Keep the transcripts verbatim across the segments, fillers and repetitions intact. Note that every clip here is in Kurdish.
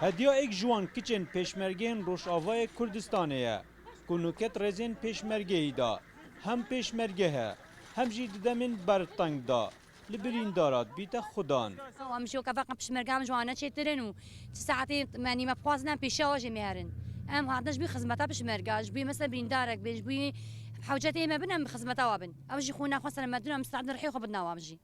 Hediya êk ji wan kiçên pêşmergeyên Rojavayê Kurdistanê ye, ku nûket rêzên pêşmergeyî da, hem pêşmerge he, hem jî di demên berteng da li birîndara dibîte xudan. Em jî weke feqe pişmerge em ji wan neçêtir in û çi saetê me nîme bixwazin em pêşiya wan jî me herin. Em hatine ji bo xizmeta pişmerga, ji bo mesela birîndarek bin, ji bo hewcetê me bin em bi xizmeta wa bin. Ew jî xwîna xwe ser me didin, em misteed in rihê xwe bidin wan jî.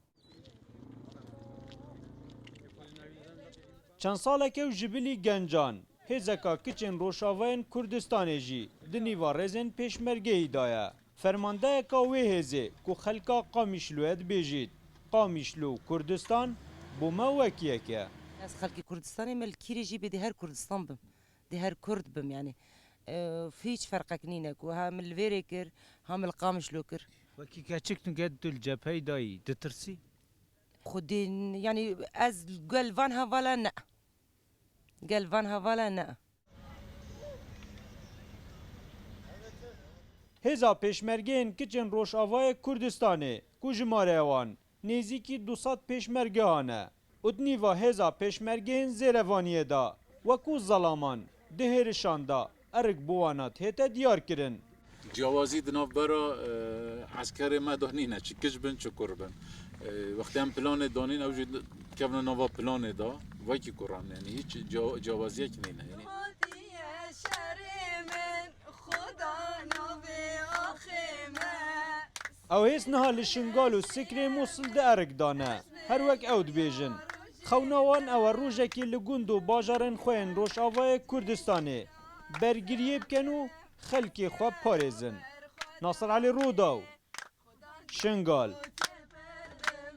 Çend saleke ew ji bilî gencan, hêzeka kiçên Rojavayên Kurdistanê jî di nîva rêzên pêşmergeyî de ye. Fermandeyeka wê hêzê ku xelka Qamişloyê dibêjît, Qamişlo û Kurdistan bo me wek yek e. Ez xelkê Kurdistanê me li kîrê jî bê dê her Kurdistan bim. Dê her Kurd bim yani. E, hiç ferqek nîne ku ha min li vêrê kir, ha min li Qamişlo kir. Wekî keçik tu gel tu li cepheyê dayî, ditirsî? Xwedê, yani ez gel van hevala ne. Gel van hevala ne. Hêza pêşmergeyên kiçên Rojavayê Kurdistanê ku jimareya wan nêzîkî du sed pêşmergehan e û di nîva hêza pêşmergeyên zêrevaniyê de wekû zelaman di hêrişan de erik bo wana dihête diyar kirin. Ciyawazî di navbera, e, eskerê me de nîne, çi kiç bin, çi kur bin. E, wextê em planê danîn, ew jî kevne nava planê de, wekî kuran, yani hiç ciya-, ciyawaziyek nîne. Yani. Ew hêz niha li Şingal û Sikrê Mûsil di erik de ne. Her wek ew dibêjin, xewna wan ew e rojekê li gund û bajarên xwe yên Rojavayê Kurdistanê bergiriyê bikin û xelkê xwe parêzin. Nasir Elî Rûdaw, Şingal.